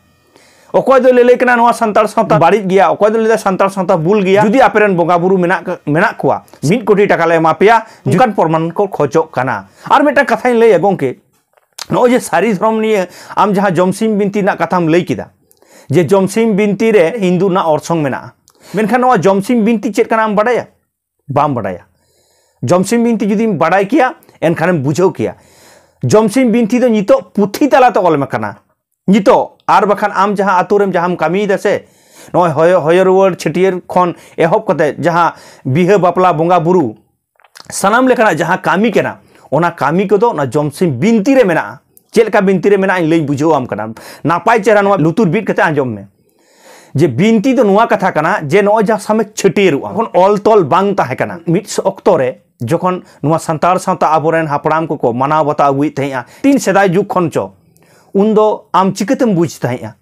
ᱚᱠᱚᱭ ᱫᱚ ᱞᱟᱹᱞᱟᱹᱭ ᱠᱟᱱᱟ ᱱᱚᱣᱟ ᱥᱟᱱᱛᱟᱲ ᱥᱟᱶᱛᱟ ᱵᱟᱹᱲᱤᱡ ᱜᱮᱭᱟ, ᱚᱠᱚᱭ ᱫᱚ ᱞᱟᱹᱭᱫᱟ ᱥᱟᱱᱛᱟᱲ ᱥᱟᱶᱛᱟ ᱵᱷᱩᱞ ᱜᱮᱭᱟ, ᱡᱩᱫᱤ ᱟᱯᱮᱨᱮᱱ ᱵᱚᱸᱜᱟ ᱵᱩᱨᱩ ᱢᱮᱱᱟᱜ, ᱢᱮᱱᱟᱜ ᱠᱚᱣᱟ, ᱢᱤᱫ ᱠᱳᱴᱤ ᱴᱟᱠᱟ ᱞᱮ ᱮᱢᱟ ᱯᱮᱭᱟ, ᱚᱱᱠᱟᱱ ᱯᱨᱚᱢᱟᱱ ᱠᱚ ᱠᱷᱚᱡᱚᱜ ᱠᱟᱱᱟ᱾ ᱟᱨ ᱢᱤᱫᱴᱟᱝ ᱠᱟᱛᱷᱟᱧ ᱞᱟᱹᱭᱟ ᱜᱚᱢᱠᱮ, ᱱᱚᱜᱼᱚᱭ ᱡᱮ ᱥᱟᱹᱨᱤ ᱫᱷᱚᱨᱚᱢ ᱱᱤᱭᱮ ᱟᱢ ᱡᱟᱦᱟᱸ ᱡᱚᱢᱥᱤᱢ ᱵᱤᱱᱛᱤ ᱨᱮᱱᱟᱜ ᱠᱟᱛᱷᱟᱢ ᱞᱟᱹᱭ ᱠᱮᱫᱟ, ᱡᱮ ᱡᱚᱢᱥᱤᱢ ᱵᱤᱱᱛᱤ ᱨᱮ ᱦᱤᱱᱫᱩ ᱨᱮᱱᱟᱜ ᱚᱨᱥᱚᱝ ᱢᱮᱱᱟᱜᱼᱟ, ᱢᱮᱱᱠᱷᱟᱱ ᱱᱚᱣᱟ ᱡᱚᱢᱥᱤᱢ ᱵᱤᱱᱛᱤ ᱪᱮᱫ ᱠᱟᱱᱟ ᱟᱢ ᱵᱟᱰᱟᱭᱟ? ᱵᱟᱢ ᱵᱟᱰᱟᱭᱟ᱾ ᱡᱚᱢᱥᱤᱢ ᱵᱤᱱᱛᱤ ᱡᱩᱫᱤᱢ ᱵᱟᱰᱟᱭ ᱠᱮᱭᱟ, ᱮᱱᱠᱷᱟᱱᱮᱢ ᱵᱩᱡᱷᱟᱹᱣ ᱠᱮᱭᱟ᱾ ᱡᱚᱢᱥᱤᱢ ᱵᱤᱱᱛᱤ ᱫᱚ ᱱᱤᱛᱚᱜ ᱯᱩᱛᱷᱤ ᱛᱟᱞᱟᱛᱮ ᱚᱞ ᱟᱠᱟᱱᱟ᱾ ᱱᱤᱛᱚᱜ ᱟᱨ ᱵᱟᱠᱷᱟᱱ ᱟᱢ ᱡᱟᱦᱟᱸ ᱟᱛᱳ ᱨᱮᱢ ᱡᱟᱦᱟᱸᱢ ᱠᱟᱹᱢᱤᱭᱮᱫᱟ ᱥᱮ, ᱱᱚᱜᱼᱚᱭ ᱦᱚᱭᱚ, ᱦᱚᱭᱚ ᱨᱩᱣᱟᱹᱲ, ᱪᱷᱟᱹᱴᱭᱟᱹᱨ ᱠᱷᱚᱱ ᱮᱦᱚᱵ ᱠᱟᱛᱮ ᱡᱟᱦᱟᱸ ᱵᱤᱦᱟᱹ, ᱵᱟᱯᱞᱟ, ᱵᱚᱸᱜᱟ ᱵᱩᱨᱩ, ᱥᱟᱱᱟᱢ ᱞᱮᱠᱟᱱᱟᱜ ᱡᱟᱦᱟᱸ ᱠᱟᱹᱢᱤ ᱠᱟᱱᱟ, ᱚᱱᱟ ᱠᱟᱹᱢᱤ ᱠᱚᱫᱚ ᱚᱱᱟ ᱡᱚᱢᱥᱤᱢ ᱵᱤᱱᱛᱤ ᱨᱮ ᱢᱮᱱᱟᱜᱼᱟ᱾ ᱪᱮᱫ ᱞᱮᱠᱟ ᱵᱤᱱᱛᱤ ᱨᱮ ᱢᱮᱱᱟᱜᱼᱟ, ᱤᱧ ᱞᱟᱹᱭ ᱵᱩᱡᱷᱟᱹᱣ ᱟᱢ ᱠᱟᱱᱟ᱾ ᱱᱟᱯᱟᱭ ᱪᱮᱦᱨᱟ ᱱᱚᱣᱟ ᱞᱩᱛᱩᱨ ᱵᱤᱫ ᱠᱟᱛᱮ ᱟᱸᱡᱚᱢ ᱢᱮ᱾ ᱡᱮ ᱵᱤᱱᱛᱤ ᱫᱚ ᱱᱚᱣᱟ ᱠᱟᱛᱷᱟ ᱠᱟᱱᱟ ᱡᱮ ᱱᱚᱜᱼᱚᱭ ᱡᱟᱦᱟᱸ ᱥᱟᱢᱮ ᱪᱷᱟᱹᱴᱭᱟᱹᱨᱚᱜᱼᱟ, ᱡᱚᱠᱷᱚᱱ ᱚᱞ ᱛᱚᱞ ᱵᱟᱝ ᱛᱟᱦᱮᱸ ᱠᱟᱱᱟ, ᱢᱤᱫ ᱚᱠᱛᱚ ᱨᱮ ᱡᱚᱠᱷᱚᱱ ᱱᱚᱣᱟ ᱥᱟᱱᱛᱟᱲ ᱥᱟᱶᱛᱟ ᱟᱵᱚᱨᱮᱱ ᱦᱟᱯᱲᱟᱢ ᱠᱚᱠᱚ ᱢᱟᱱᱟᱣ ᱵᱟᱛᱟᱣ ᱟᱹᱜᱩᱭᱮᱫ ᱛᱟᱦᱮᱸᱜᱼᱟ, ᱛᱤᱱ ᱥᱮᱫᱟᱭ ᱡᱩᱜᱽ ᱠᱷᱚᱱ ᱪᱚ, ᱩᱱᱫᱚ ᱟᱢ ᱪᱤᱠᱟᱹᱛᱮᱢ ᱵᱩᱡᱽ ᱛᱟᱦᱮᱸᱜᱼᱟ?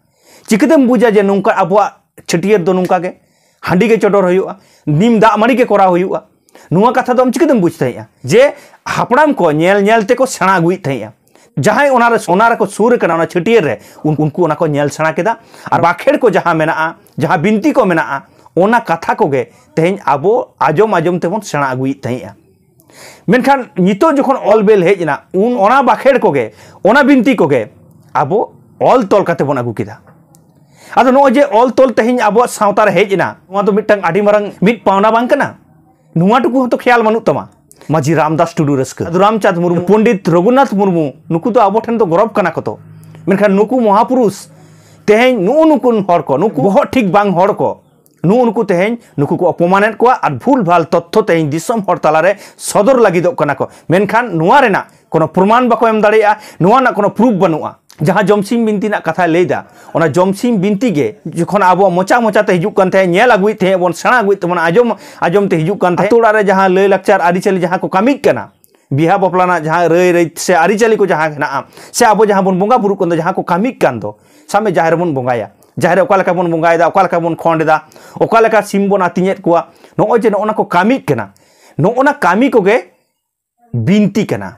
ᱪᱤᱠᱟᱹᱛᱮᱢ ᱵᱩᱡᱟ ᱡᱮ ᱱᱚᱝᱠᱟ ᱟᱵᱚᱣᱟᱜ ᱪᱷᱟᱹᱴᱭᱟᱹᱨ ᱫᱚ ᱱᱚᱝᱠᱟ ᱜᱮ, ᱦᱟᱺᱰᱤ ᱜᱮ ᱪᱚᱰᱚᱨ ᱦᱩᱭᱩᱜᱼᱟ, ᱱᱤᱢ ᱫᱟᱜ ᱢᱟᱹᱲᱤ ᱜᱮ ᱠᱚᱨᱟᱣ ᱦᱩᱭᱩᱜᱼᱟ? ᱱᱚᱣᱟ ᱠᱟᱛᱷᱟ ᱫᱚ ᱟᱢ ᱪᱤᱠᱟᱹᱛᱮᱢ ᱵᱩᱡᱽ ᱛᱟᱦᱮᱸᱜᱼᱟ? ᱡᱮ ᱦᱟᱯᱲᱟᱢ ᱠᱚ ᱧᱮᱞ ᱧᱮᱞ ᱛᱮᱠᱚ ᱥᱮᱬᱟ ᱟᱹᱜᱩᱭᱮᱫ ᱛᱟᱦᱮᱸᱜᱼᱟ᱾ ᱡᱟᱦᱟᱸᱭ ᱚᱱᱟ ᱨᱮ, ᱚᱱᱟ ᱨᱮᱠᱚ ᱥᱩᱨ ᱟᱠᱟᱱᱟ, ᱚᱱᱟ ᱪᱷᱟᱹᱴᱭᱟᱹᱨ ᱨᱮ, ᱩᱱ-, ᱩᱱᱠᱩ ᱚᱱᱟ ᱠᱚ ᱧᱮᱞ ᱥᱮᱬᱟ ᱠᱮᱫᱟ᱾ ᱟᱨ ᱵᱟᱠᱷᱮᱲ ᱠᱚ ᱡᱟᱦᱟᱸ ᱢᱮᱱᱟᱜᱼᱟ, ᱡᱟᱦᱟᱸ ᱵᱤᱱᱛᱤ ᱠᱚ ᱢᱮᱱᱟᱜᱼᱟ, ᱚᱱᱟ ᱠᱟᱛᱷᱟ ᱠᱚᱜᱮ ᱛᱮᱦᱮᱧ ᱟᱵᱚ ᱟᱸᱡᱚᱢ ᱟᱸᱡᱚᱢ ᱛᱮᱵᱚᱱ ᱥᱮᱬᱟ ᱟᱹᱜᱩᱭᱮᱫ ᱛᱟᱦᱮᱸᱜᱼᱟ᱾ ᱢᱮᱱᱠᱷᱟᱱ ᱱᱤᱛᱚᱜ ᱡᱚᱠᱷᱚᱱ ᱚᱞ ᱵᱮᱞ ᱦᱮᱡ ᱮᱱᱟ, ᱩᱱ ᱚᱱᱟ ᱵᱟᱠᱷᱮᱲ ᱠᱚᱜᱮ, ᱚᱱᱟ ᱵᱤᱱᱛᱤ ᱠᱚᱜᱮ ᱟᱵᱚ ᱚᱞ ᱛᱚᱞ ᱠᱟᱛᱮ ᱵᱚᱱ ᱟᱹᱜᱩ ᱠᱮᱫᱟ᱾ ᱟᱫᱚ ᱱᱚᱜᱼᱚᱭ ᱡᱮ ᱚᱞ ᱛᱚᱞ ᱛᱮᱦᱮᱧ ᱟᱵᱚᱣᱟᱜ ᱥᱟᱶᱛᱟ ᱨᱮ ᱦᱮᱡ ᱮᱱᱟ, ᱱᱚᱣᱟ ᱫᱚ ᱢᱤᱫᱴᱟᱝ ᱟᱹᱰᱤ ᱢᱟᱨᱟᱝ ᱢᱤᱫ ᱯᱟᱣᱱᱟ ᱵᱟᱝ ᱠᱟᱱᱟ? ᱱᱚᱣᱟ ᱴᱩᱠᱩ ᱦᱚᱸᱛᱚ ᱠᱷᱮᱭᱟᱞ ᱵᱟᱹᱱᱩᱜ ᱛᱟᱢᱟ᱾ ᱢᱟᱹᱡᱷᱤ ᱨᱟᱢᱫᱟᱥ ᱴᱩᱰᱩ ᱨᱟᱹᱥᱠᱟᱹ, ᱥᱟᱹᱫᱷᱩ ᱨᱟᱢᱪᱟᱸᱫᱽ ᱢᱩᱨᱢᱩ, ᱯᱚᱱᱰᱤᱛ ᱨᱚᱜᱷᱩᱱᱟᱛᱷ ᱢᱩᱨᱢᱩ, ᱱᱩᱠᱩ ᱫᱚ ᱟᱵᱚ ᱴᱷᱮᱱ ᱫᱚ ᱜᱚᱨᱚᱵᱽ ᱠᱟᱱᱟ ᱠᱚ ᱛᱚ᱾ ᱢᱮᱱᱠᱷᱟᱱ ᱱᱩᱠᱩ ᱢᱚᱦᱟᱯᱩᱨᱩᱥ ᱛᱮᱦᱮᱧ ᱱᱩᱜᱼᱩ ᱱᱩᱠᱩᱱ ᱦᱚᱲ ᱠᱚ, ᱱᱩᱠᱩ ᱵᱚᱦᱚᱜ ᱴᱷᱤᱠ ᱵᱟᱝ ᱦᱚᱲ ᱠᱚ, ᱱᱩᱜᱼᱩ ᱱᱩᱠᱩ ᱛᱮᱦᱮᱧ ᱱᱩᱠᱩ ᱠᱚ ᱚᱯᱚᱢᱟᱱᱮᱫ ᱠᱚᱣᱟ ᱟᱨ ᱵᱷᱩᱞ ᱵᱷᱟᱞ ᱛᱚᱛᱛᱷᱚ ᱛᱮᱦᱮᱧ ᱫᱤᱥᱚᱢ ᱦᱚᱲ ᱛᱟᱞᱟᱨᱮ ᱥᱚᱫᱚᱨ ᱞᱟᱹᱜᱤᱫᱚᱜ ᱠᱟᱱᱟ ᱠᱚ᱾ ᱢᱮᱱᱠᱷᱟᱱ ᱱᱚᱣᱟ ᱨᱮᱱᱟᱜ ᱠᱳᱱᱳ ᱯᱨᱚᱢᱟᱱ ᱵᱟᱠᱚ ᱮᱢ ᱫᱟᱲᱮᱭᱟᱜᱼᱟ, ᱱᱚᱣᱟ ᱨᱮᱱᱟᱜ ᱠᱳᱱᱳ ᱯᱨᱩᱯᱷ ᱵᱟᱹᱱᱩᱜᱼᱟ᱾ ᱡᱟᱦᱟᱸ ᱡᱚᱢᱥᱤᱢ ᱵᱤᱱᱛᱤ ᱨᱮᱱᱟᱜ ᱠᱟᱛᱷᱟᱭ ᱞᱟᱹᱭᱫᱟ, ᱚᱱᱟ ᱡᱚᱢᱥᱤᱢ ᱵᱤᱱᱛᱤ ᱜᱮ ᱡᱚᱠᱷᱚᱱ ᱟᱵᱚᱣᱟᱜ ᱢᱚᱪᱟ ᱢᱚᱪᱟ ᱛᱮ ᱦᱤᱡᱩᱜ ᱠᱟᱱ ᱛᱟᱦᱮᱸᱫ, ᱧᱮᱞ ᱟᱹᱜᱩᱭᱮᱫ ᱛᱟᱦᱮᱸᱫ ᱵᱚᱱ, ᱥᱮᱬᱟ ᱟᱹᱜᱩᱭᱮᱫ ᱛᱟᱵᱚᱱ, ᱟᱸᱡᱚᱢ ᱟᱸᱡᱚᱢ ᱛᱮ ᱦᱤᱡᱩᱜ ᱠᱟᱱ ᱛᱟᱦᱮᱸᱫ, ᱟᱛᱳ ᱚᱲᱟᱜ ᱨᱮ ᱡᱟᱦᱟᱸ ᱞᱟᱹᱭ ᱞᱟᱠᱪᱟᱨ ᱟᱹᱨᱤᱪᱟᱹᱞᱤ ᱡᱟᱦᱟᱸ ᱠᱚ ᱠᱟᱹᱢᱤᱜ ᱠᱟᱱᱟ, ᱵᱤᱦᱟ ᱵᱟᱯᱞᱟ ᱨᱮᱱᱟᱜ ᱡᱟᱦᱟᱸ ᱨᱟᱹᱭ ᱨᱟᱹᱭ ᱥᱮ ᱟᱹᱨᱤᱪᱟᱹᱞᱤ ᱠᱚ ᱡᱟᱦᱟᱸ ᱦᱮᱱᱟᱜᱼᱟ, ᱥᱮ ᱟᱵᱚ ᱡᱟᱦᱟᱸ ᱵᱚᱱ ᱵᱚᱸᱜᱟ ᱵᱩᱨᱩᱜ ᱠᱟᱱ ᱫᱚ, ᱡᱟᱦᱟᱸ ᱠᱚ ᱠᱟᱹᱢᱤᱜ ᱠᱟᱱ ᱫᱚ, ᱥᱟᱵ ᱢᱮ ᱡᱟᱦᱮᱨ ᱨᱮᱵᱚᱱ ᱵᱚᱸᱜᱟᱭᱟ, ᱡᱟᱦᱮᱨ ᱨᱮ ᱚᱠᱟ ᱞᱮᱠᱟ ᱵᱚᱱ ᱵᱚᱸᱜᱟᱭᱮᱫᱟ, ᱚᱠᱟ ᱞᱮᱠᱟ ᱵᱚᱱ ᱠᱷᱚᱸᱰ ᱮᱫᱟ, ᱚᱠᱟ ᱞᱮᱠᱟ ᱥᱤᱢ ᱵᱚᱱ ᱟᱹᱛᱤᱧᱮᱫ ᱠᱚᱣᱟ, ᱱᱚᱜᱼᱚᱭ ᱡᱮ ᱱᱚᱜᱼᱚ ᱱᱟ ᱠᱚ ᱠᱟᱹᱢᱤᱜ ᱠᱟᱱᱟ, ᱱᱚᱜᱼᱚ ᱱᱟ ᱠᱟᱹᱢᱤ ᱠᱚᱜᱮ ᱵᱤᱱᱛᱤ ᱠᱟᱱᱟ᱾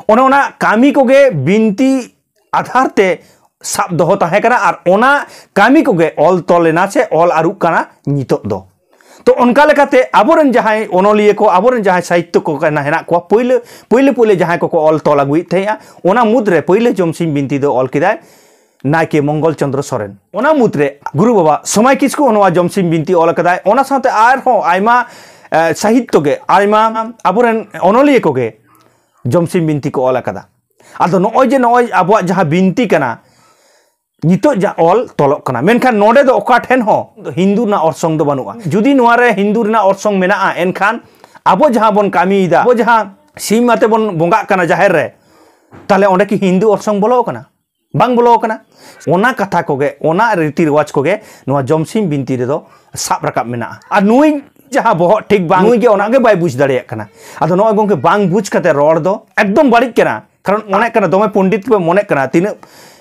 ᱚᱱᱮ ᱚᱱᱟ ᱠᱟᱹᱢᱤ ᱠᱚᱜᱮ ᱵᱤᱱᱛᱤ ᱟᱫᱷᱟᱨ ᱛᱮ ᱥᱟᱵ ᱫᱚᱦᱚ ᱛᱟᱦᱮᱸ ᱠᱟᱱᱟ ᱟᱨ ᱚᱱᱟ ᱠᱟᱹᱢᱤ ᱠᱚᱜᱮ ᱚᱞ ᱛᱚᱞ ᱮᱱᱟ ᱥᱮ ᱚᱞ ᱟᱹᱨᱩᱜ ᱠᱟᱱᱟ ᱱᱤᱛᱚᱜ ᱫᱚ᱾ ᱛᱚ ᱚᱱᱠᱟ ᱞᱮᱠᱟᱛᱮ ᱟᱵᱚᱨᱮᱱ ᱡᱟᱦᱟᱸᱭ ᱚᱱᱚᱞᱤᱭᱟᱹ ᱠᱚ, ᱟᱵᱚᱨᱮᱱ ᱡᱟᱦᱟᱸᱭ ᱥᱟᱦᱤᱛᱛᱚ ᱠᱚ ᱠᱟᱱᱟ, ᱦᱮᱱᱟᱜ ᱠᱚᱣᱟ, ᱯᱳᱭᱞᱳ ᱯᱳᱭᱞᱳ ᱯᱳᱭᱞᱳ ᱡᱟᱦᱟᱸᱭ ᱠᱚᱠᱚ ᱚᱞ ᱛᱚᱞ ᱟᱹᱜᱩᱭᱮᱫ ᱛᱟᱦᱮᱸᱜᱼᱟ, ᱚᱱᱟ ᱢᱩᱫᱽᱨᱮ ᱯᱳᱭᱞᱳ ᱡᱚᱢᱥᱤᱢ ᱵᱤᱱᱛᱤ ᱫᱚ ᱚᱞ ᱠᱮᱫᱟᱭ ᱱᱟᱭᱠᱮ ᱢᱚᱝᱜᱚᱞ ᱪᱚᱸᱫᱽᱨᱚ ᱥᱚᱨᱮᱱ᱾ ᱚᱱᱟ ᱢᱩᱫᱽᱨᱮ ᱜᱩᱨᱩ ᱵᱟᱵᱟ ᱥᱚᱢᱟᱭ ᱠᱤᱥᱠᱩ ᱦᱚᱸ ᱱᱚᱣᱟ ᱡᱚᱢᱥᱤᱢ ᱵᱤᱱᱛᱤ ᱚᱞ ᱟᱠᱟᱫᱟᱭ᱾ ᱚᱱᱟ ᱥᱟᱶᱛᱮ ᱟᱨᱦᱚᱸ ᱟᱭᱢᱟ, ᱮ, ᱥᱟᱦᱤᱛᱛᱚ ᱜᱮ, ᱟᱭᱢᱟ ᱟᱵᱚᱨᱮᱱ ᱚᱱᱚᱞᱤᱭᱟᱹ ᱠᱚᱜᱮ ᱡᱚᱢᱥᱤᱢ ᱵᱤᱱᱛᱤ ᱠᱚ ᱚᱞ ᱟᱠᱟᱫᱟ᱾ ᱟᱫᱚ ᱱᱚᱜᱼᱚᱭ ᱡᱮ ᱱᱚᱜᱼᱚᱭ ᱟᱵᱚᱣᱟᱜ ᱡᱟᱦᱟᱸ ᱵᱤᱱᱛᱤ ᱠᱟᱱᱟ, ᱱᱤᱛᱚᱜ ᱡᱟ ᱚᱞ ᱛᱚᱞᱚᱜ ᱠᱟᱱᱟ, ᱢᱮᱱᱠᱷᱟᱱ ᱱᱚᱰᱮ ᱫᱚ ᱚᱠᱟ ᱴᱷᱮᱱ ᱦᱚᱸ ᱦᱤᱱᱫᱩ ᱨᱮᱱᱟᱜ ᱚᱨᱥᱚᱝ ᱫᱚ ᱵᱟᱹᱱᱩᱜᱼᱟ᱾ ᱡᱩᱫᱤ ᱱᱚᱣᱟ ᱨᱮ ᱦᱤᱱᱫᱩ ᱨᱮᱱᱟᱜ ᱚᱨᱥᱚᱝ ᱢᱮᱱᱟᱜᱼᱟ, ᱮᱱᱠᱷᱟᱱ ᱟᱵᱚ ᱡᱟᱦᱟᱸ ᱵᱚᱱ ᱠᱟᱹᱢᱤᱭᱮᱫᱟ, ᱟᱵᱚ ᱡᱟᱦᱟᱸ ᱥᱤᱢ ᱟᱛᱮ ᱵᱚᱱ ᱵᱚᱸᱜᱟᱜ ᱠᱟᱱᱟ ᱡᱟᱦᱮᱨ ᱨᱮ, ᱛᱟᱦᱞᱮ ᱚᱸᱰᱮ ᱠᱤ ᱦᱤᱱᱫᱩ ᱚᱨᱥᱚᱝ ᱵᱚᱞᱚ ᱟᱠᱟᱱᱟ? ᱵᱟᱝ ᱵᱚᱞᱚ ᱟᱠᱟᱱᱟ᱾ ᱚᱱᱟ ᱠᱟᱛᱷᱟ ᱠᱚᱜᱮ, ᱚᱱᱟ ᱨᱤᱛᱤ ᱨᱮᱣᱟᱡᱽ ᱠᱚᱜᱮ ᱱᱚᱣᱟ ᱡᱚᱢᱥᱤᱢ ᱵᱤᱱᱛᱤ ᱨᱮᱫᱚ ᱥᱟᱵ ᱨᱟᱠᱟᱵ ᱢᱮᱱᱟᱜᱼᱟ᱾ ᱟᱨ ᱱᱩᱭ ᱡᱟᱦᱟᱸ ᱵᱚᱦᱚᱜ ᱴᱷᱤᱠ ᱵᱟᱝ, ᱱᱩᱭ ᱜᱮ ᱚᱱᱟᱜᱮ ᱵᱟᱭ ᱵᱩᱡᱽ ᱫᱟᱲᱮᱭᱟᱜ ᱠᱟᱱᱟ᱾ ᱟᱫᱚ ᱱᱚᱜᱼᱚᱭ ᱜᱚᱢᱠᱮ, ᱵᱟᱝ ᱵᱩᱡᱽ ᱠᱟᱛᱮ ᱨᱚᱲ ᱫᱚ ᱮᱠᱫᱚᱢ ᱵᱟᱹᱲᱤᱡ ᱠᱟᱱᱟ᱾ ᱠᱟᱨᱚᱱ ᱢᱚᱱᱮᱜ ᱠᱟᱱᱟ, ᱫᱚᱢᱮ ᱯᱚᱱᱰᱤᱛ ᱯᱮ ᱢᱚᱱᱮᱜ ᱠᱟᱱᱟ, ᱛᱤᱱᱟᱹᱜ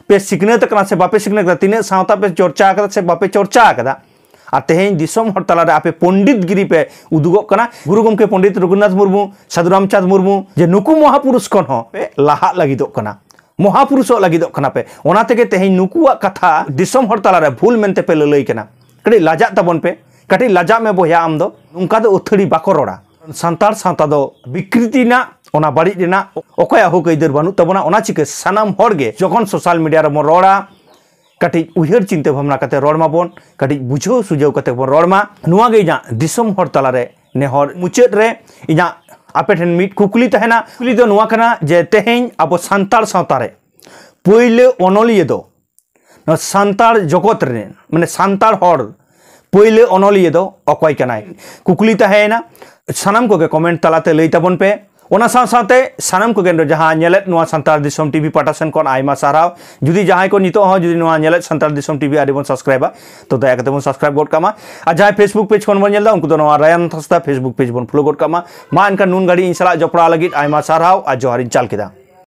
ᱯᱮ ᱥᱤᱠᱷᱱᱟᱹᱛ ᱟᱠᱟᱱᱟ ᱥᱮ ᱵᱟᱯᱮ ᱥᱤᱠᱷᱱᱟᱹᱛ ᱟᱠᱟᱱᱟ, ᱛᱤᱱᱟᱹᱜ ᱥᱟᱶᱛᱟ ᱯᱮ ᱪᱚᱨᱪᱟ ᱟᱠᱟᱫᱟ ᱥᱮ ᱵᱟᱯᱮ ᱪᱚᱨᱪᱟ ᱟᱠᱟᱫᱟ, ᱟᱨ ᱛᱮᱦᱮᱧ ᱫᱤᱥᱚᱢ ᱦᱚᱲ ᱛᱟᱞᱟᱨᱮ ᱟᱯᱮ ᱯᱚᱱᱰᱤᱛ ᱜᱤᱨᱤ ᱯᱮ ᱩᱫᱩᱜᱚᱜ ᱠᱟᱱᱟ᱾ ᱜᱩᱨᱩ ᱜᱚᱢᱠᱮ ᱯᱚᱱᱰᱤᱛ ᱨᱚᱜᱷᱩᱱᱟᱛᱷ ᱢᱩᱨᱢᱩ, ᱥᱟᱹᱫᱷᱩ ᱨᱟᱢᱪᱟᱸᱫᱽ ᱢᱩᱨᱢᱩ, ᱡᱮ ᱱᱩᱠᱩ ᱢᱚᱦᱟᱯᱩᱨᱩᱥ ᱠᱷᱚᱱ ᱦᱚᱸ ᱯᱮ ᱞᱟᱦᱟᱜ ᱞᱟᱹᱜᱤᱫᱚᱜ ᱠᱟᱱᱟ, ᱢᱚᱦᱟᱯᱩᱨᱩᱥᱚᱜ ᱞᱟᱹᱜᱤᱫᱚᱜ ᱠᱟᱱᱟ ᱯᱮ᱾ ᱚᱱᱟ ᱛᱮᱜᱮ ᱛᱮᱦᱮᱧ ᱱᱩᱠᱩᱣᱟᱜ ᱠᱟᱛᱷᱟ ᱫᱤᱥᱚᱢ ᱦᱚᱲ ᱛᱟᱞᱟᱨᱮ ᱵᱷᱩᱞ ᱢᱮᱱᱛᱮ ᱯᱮ ᱞᱟᱹᱞᱟᱹᱭ ᱠᱟᱱᱟ᱾ ᱠᱟᱹᱴᱤᱡ ᱞᱟᱡᱟᱜ ᱛᱟᱵᱚᱱ ᱯᱮ, ᱠᱟᱹᱴᱤᱡ ᱞᱟᱡᱟᱜ ᱢᱮ ᱵᱚᱭᱦᱟ ᱟᱢ ᱫᱚ᱾ ᱱᱚᱝᱠᱟ ᱫᱚ ᱟᱹᱛᱷᱟᱹᱲᱤ ᱵᱟᱠᱚ ᱨᱚᱲᱟ᱾ ᱥᱟᱱᱛᱟᱲ ᱥᱟᱶᱛᱟ ᱫᱚ ᱵᱤᱠᱨᱤᱛᱤ ᱨᱮᱱᱟᱜ, ᱚᱱᱟ ᱵᱟᱹᱲᱤᱡ ᱨᱮᱱᱟᱜ ᱚᱠᱚᱭᱟᱜ ᱦᱚᱸ ᱟᱹᱭᱫᱟᱹᱨ ᱵᱟᱹᱱᱩᱜ ᱛᱟᱵᱚᱱᱟ᱾ ᱚᱱᱟ ᱪᱤᱠᱟᱹ ᱥᱟᱱᱟᱢ ᱦᱚᱲ ᱜᱮ ᱡᱚᱠᱷᱚᱱ ᱥᱳᱥᱟᱞ ᱢᱤᱰᱤᱭᱟ ᱨᱮᱵᱚᱱ ᱨᱚᱲᱟ, ᱠᱟᱹᱴᱤᱡ ᱩᱭᱦᱟᱹᱨ ᱪᱤᱱᱛᱟᱹ ᱵᱷᱟᱵᱽᱱᱟ ᱠᱟᱛᱮ ᱨᱚᱲ ᱢᱟᱵᱚᱱ, ᱠᱟᱹᱴᱤᱡ ᱵᱩᱡᱷᱟᱹᱣ ᱥᱩᱡᱷᱟᱹᱣ ᱠᱟᱛᱮ ᱵᱚᱱ ᱨᱚᱲ ᱢᱟ᱾ ᱱᱚᱣᱟ ᱜᱮ ᱤᱧᱟᱹᱜ ᱫᱤᱥᱚᱢ ᱦᱚᱲ ᱛᱟᱞᱟᱨᱮ ᱱᱮᱦᱚᱨ᱾ ᱢᱩᱪᱟᱹᱫ ᱨᱮ ᱤᱧᱟᱹᱜ ᱟᱯᱮ ᱴᱷᱮᱱ ᱢᱤᱫ ᱠᱩᱠᱞᱤ ᱛᱟᱦᱮᱱᱟ᱾ ᱠᱩᱠᱞᱤ ᱫᱚ ᱱᱚᱣᱟ ᱠᱟᱱᱟ ᱡᱮ ᱛᱮᱦᱮᱧ ᱟᱵᱚ ᱥᱟᱱᱛᱟᱲ ᱥᱟᱶᱛᱟ ᱨᱮ ᱯᱳᱭᱞᱳ ᱚᱱᱚᱞᱤᱭᱟᱹ ᱫᱚ ᱱᱚᱣᱟ ᱥᱟᱱᱛᱟᱲ ᱡᱚᱜᱚᱛ ᱨᱮᱱ, ᱢᱟᱱᱮ ᱥᱟᱱᱛᱟᱲ ᱦᱚᱲ ᱯᱳᱭᱞᱳ ᱚᱱᱚᱞᱤᱭᱟᱹ ᱫᱚ ᱚᱠᱚᱭ ᱠᱟᱱᱟᱭ? ᱠᱩᱠᱞᱤ ᱛᱟᱦᱮᱸᱭᱮᱱᱟ᱾ ᱥᱟᱱᱟᱢ ᱠᱚᱜᱮ ᱠᱚᱢᱮᱱᱴ ᱛᱟᱞᱟᱛᱮ ᱞᱟᱹᱭ ᱛᱟᱵᱚᱱ ᱯᱮ᱾ ᱚᱱᱟ ᱥᱟᱶ ᱥᱟᱶᱛᱮ ᱥᱟᱱᱟᱢ ᱠᱚᱜᱮ ᱱᱚᱰᱮ ᱡᱟᱦᱟᱸ ᱧᱮᱞᱮᱫ ᱱᱚᱣᱟ ᱥᱟᱱᱛᱟᱲ ᱫᱤᱥᱚᱢ ᱴᱤᱵᱷᱤ ᱯᱟᱦᱴᱟ ᱥᱮᱱ ᱠᱷᱚᱱ ᱟᱭᱢᱟ ᱥᱟᱨᱦᱟᱣ᱾ ᱡᱩᱫᱤ ᱡᱟᱦᱟᱸᱭ ᱠᱚ ᱱᱤᱛᱚᱜ ᱦᱚᱸ ᱡᱩᱫᱤ ᱱᱚᱣᱟ ᱧᱮᱞᱮᱫ ᱥᱟᱱᱛᱟᱲ ᱫᱤᱥᱚᱢ ᱴᱤᱵᱷᱤ ᱟᱹᱰᱤ ᱵᱚᱱ ᱥᱟᱵᱥᱠᱨᱟᱭᱤᱵᱟ, ᱛᱚ ᱫᱟᱭᱟ ᱠᱟᱛᱮ ᱵᱚᱱ ᱥᱟᱵᱥᱠᱨᱟᱭᱤᱵ ᱜᱚᱫ ᱠᱟᱜ ᱢᱟ᱾ ᱟᱨ ᱡᱟᱦᱟᱸᱭ ᱯᱷᱮᱥᱵᱩᱠ ᱯᱮᱡᱽ ᱠᱷᱚᱱ ᱵᱚᱱ ᱧᱮᱞ ᱮᱫᱟ, ᱩᱱᱠᱩ ᱫᱚ ᱱᱚᱣᱟ ᱨᱟᱭᱟᱱ ᱦᱟᱸᱥᱫᱟ ᱯᱷᱮᱥᱵᱩᱠ ᱯᱮᱡᱽ ᱵᱚᱱ ᱯᱷᱚᱞᱳ ᱜᱚᱫ ᱠᱟᱜ ᱢᱟ᱾ ᱢᱟ ᱮᱱᱠᱷᱟᱱ ᱱᱩᱱ ᱜᱷᱟᱹᱲᱤᱡ ᱤᱧ ᱥᱟᱞᱟᱜ ᱡᱚᱯᱲᱟᱣ ᱞᱟᱹᱜᱤᱫ ᱟᱭᱢᱟ ᱥᱟᱨᱦᱟᱣ ᱟᱨ ᱡᱚᱦᱟᱨᱤᱧ ᱪᱟᱞ ᱠᱮᱫᱟ᱾